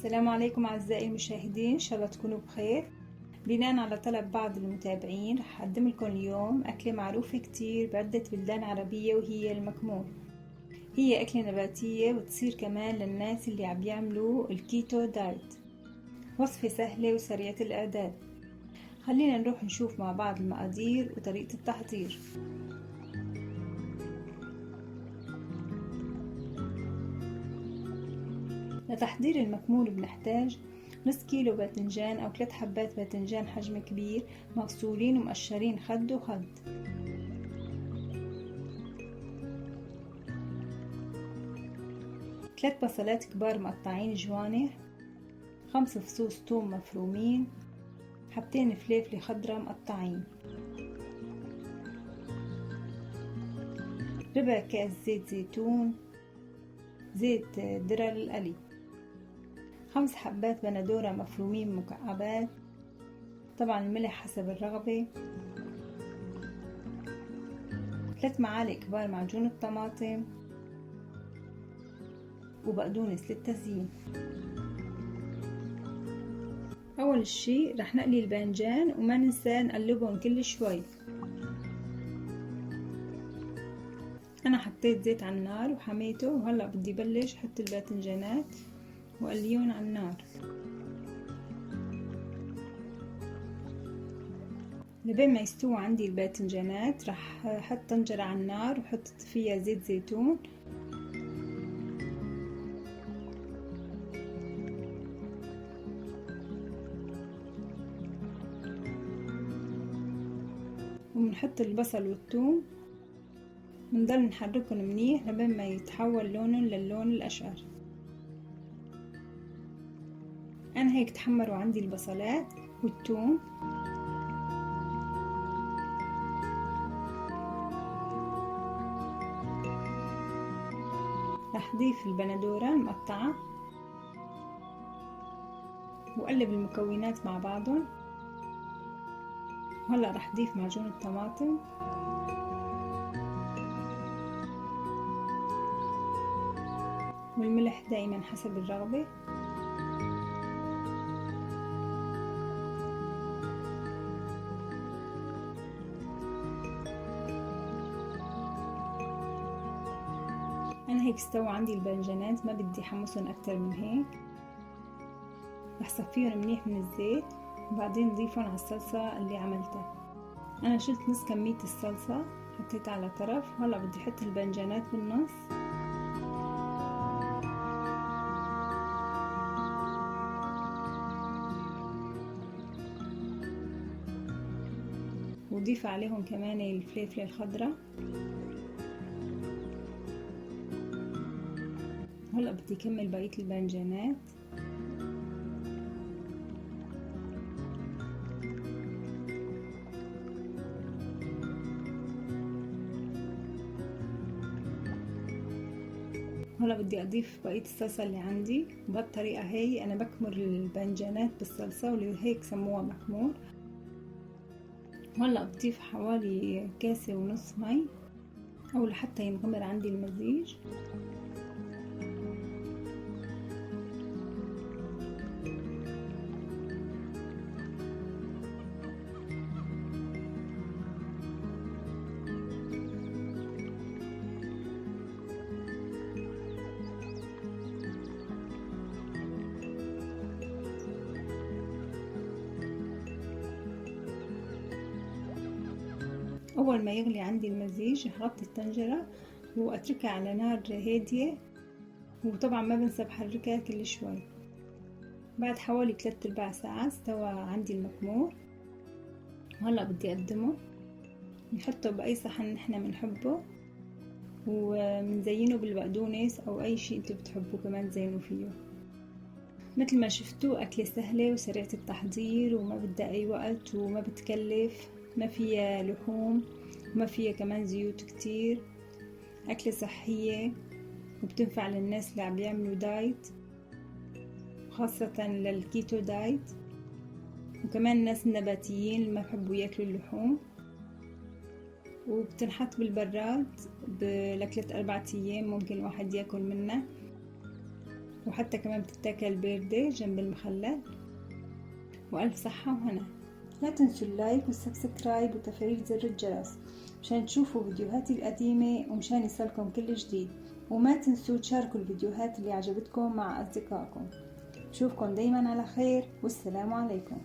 السلام عليكم أعزائي المشاهدين، إن شاء الله تكونوا بخير. بناء على طلب بعض المتابعين رح أقدم لكم اليوم أكلة معروفة كتير بعدة بلدان عربية، وهي المكمور. هي أكلة نباتية وتصير كمان للناس اللي عم يعملوا ال keto diet. وصفة سهلة وسريعة الإعداد. خلينا نروح نشوف مع بعض المقادير وطريقة التحضير. لتحضير المكمور بنحتاج نص كيلو باذنجان أو 3 حبات باذنجان حجم كبير مغسولين ومقشرين خد وخد، 3 بصلات كبار مقطعين جوانح، 5 فصوص ثوم مفرومين، حبتين فليفلة خضراء مقطعين، ربع كاس زيت زيتون، زيت ذرة للقلي، 5 حبات بندورة مفرومين مكعبات، طبعا الملح حسب الرغبة، 3 معالق كبار معجون الطماطم، وبقدونس للتزيين. أول شي رح نقلي الباذنجان وما ننسى نقلبهم كل شوي. أنا حطيت زيت على النار وحميته، وهلأ بدي بلش حط الباذنجانات وقليهم على النار لبين ما يستوى عندي الباذنجانات. رح احط طنجرة على النار وحط فيها زيت زيتون، وبنحط البصل والثوم، بنضل نحركهم منيح لبين ما يتحول لونهم للون الأشقر. أنا هيك تحمروا عندي البصلات والثوم. رح ضيف البندورة المقطعة وقلب المكونات مع بعضهم. وهلأ رح ضيف معجون الطماطم، والملح دائما حسب الرغبة. أنا هيك استوى عندي الباذنجانات، ما بدي حمصهم أكتر من هيك. رح صفيهم منيح من الزيت وبعدين ضيفهم على الصلصة اللي عملتها. أنا شلت نص كمية الصلصة حطيتها على طرف، وهلأ بدي أحط الباذنجانات بالنص. وضيف عليهم كمان الفلفلة الخضراء. هلا بدي اكمل بقية الباذنجانات. هلا بدي اضيف بقية الصلصة اللي عندي. بهالطريقة هي انا بكمر الباذنجانات بالصلصة، واللي هيك سموها مكمور. هلا بضيف حوالي 1.5 كاسة مي او لحتى ينغمر عندي المزيج. أول ما يغلي عندي المزيج هغطي الطنجرة وأتركها على نار هادية، وطبعا ما بنسى بحركها كل شوي. بعد حوالي 3/4 ساعة استوى عندي المكمور. وهلأ بدي أقدمه. نحطه بأي صحن نحن بنحبه، ومنزينه بالبقدونس أو أي شيء انتو بتحبوه كمان تزينوا فيه. مثل ما شفتوا أكلة سهلة وسريعة التحضير، وما بدها أي وقت وما بتكلف، ما فيها لحوم وما فيها كمان زيوت كتير. أكلة صحية وبتنفع للناس اللي عم بيعملوا diet، خاصة لل keto diet، وكمان الناس النباتيين اللي ما بحبوا ياكلوا اللحوم. وبتنحط بالبراد ل3-4 أيام ممكن الواحد ياكل منها. وحتى كمان بتتاكل باردة جنب المخلل. وألف صحة وهنا. لا تنسوا ال like وال subscribe وتفعيل زر الجرس مشان تشوفوا فيديوهاتي القديمة ومشان يصلكم كل جديد، وما تنسوا تشاركوا الفيديوهات اللي عجبتكم مع أصدقائكم. بشوفكم دايما على خير، والسلام عليكم.